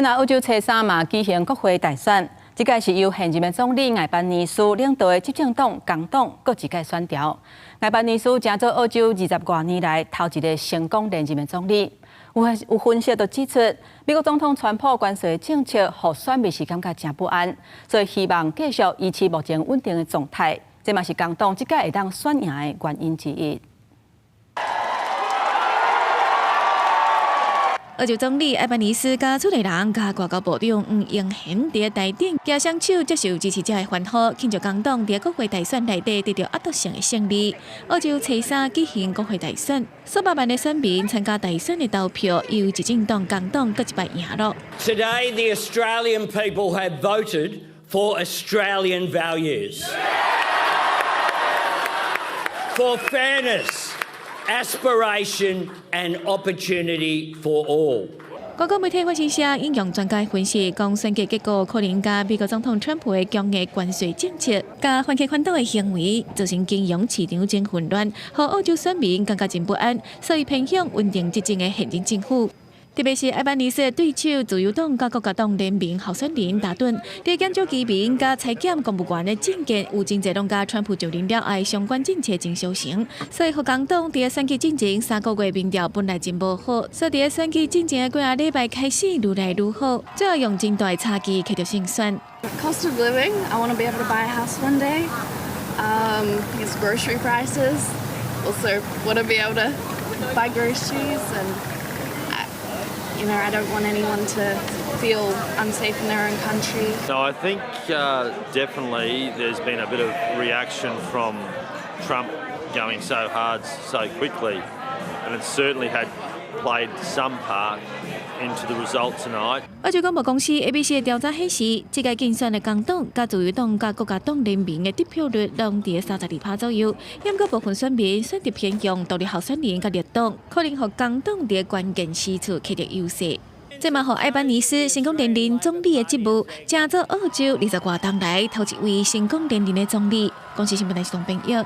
那澳洲初三嘛舉行國會大選，這屆是由現任的總理艾班尼斯領導的執政黨工黨閣一屆選牢。艾班尼斯成做澳洲20外年來頭一個成功連任的總理。有分析就指出，美國總統川普關稅政策，予選民是感覺誠不安，所以希望繼續維持目前穩定的狀態。這嘛是工黨這屆會當選贏的原因之一。澳洲總理艾班尼斯佮厝內人佮外交部長黃英賢佇台頂舉雙手接受支持者的歡呼，慶祝工黨佇國會大選內底得著壓倒性的勝利。澳洲初三舉行國會大選，數百萬的選民參加大選的投票，由執政黨工黨閣一擺贏囉。 Today, the Australian people have voted for Australian values, for fairness, aspiration and opportunity for all. 外國媒體法新社引用專家分析，講選舉結果可能佮美國總統川普的強硬關稅政策，佮番茄反島的行為，造成金融市場真混亂，予澳洲選民感覺真不安，所以偏向穩定執政的現任政府。特別是艾班尼斯的對手自由黨佮國家黨聯盟候選人達頓，佇減少移民佮裁減公務員的政見，有真濟攏佮川普就任了後相關政策真相像，所以予工黨佇選舉進前3個月民調本來真無好，所以佇選舉進前的幾仔禮拜開始愈來愈好，最後用真大的差距取著勝選。 Cost of living, I want to be able to buy a house one day. Because grocery prices, also want to be able to buy groceries and I don't want anyone to feel unsafe in their own country. So I think definitely there's been a bit of reaction from Trump going so hard so quickly, and it certainly had played some part into the result tonight. 澳洲廣播公司 ABC 的調查顯示，這屆競選的工黨、佮自由黨、佮國家黨聯盟的得票率攏佇32%左右。毋過部分選民選擇偏向獨立候選人佮綠黨，可能予工黨佇關鍵時處取得優勢。這嘛予艾班尼斯成功連任總理的職務，成做澳洲20外冬來頭一位成功連任的總理。公視新聞台是董編譯。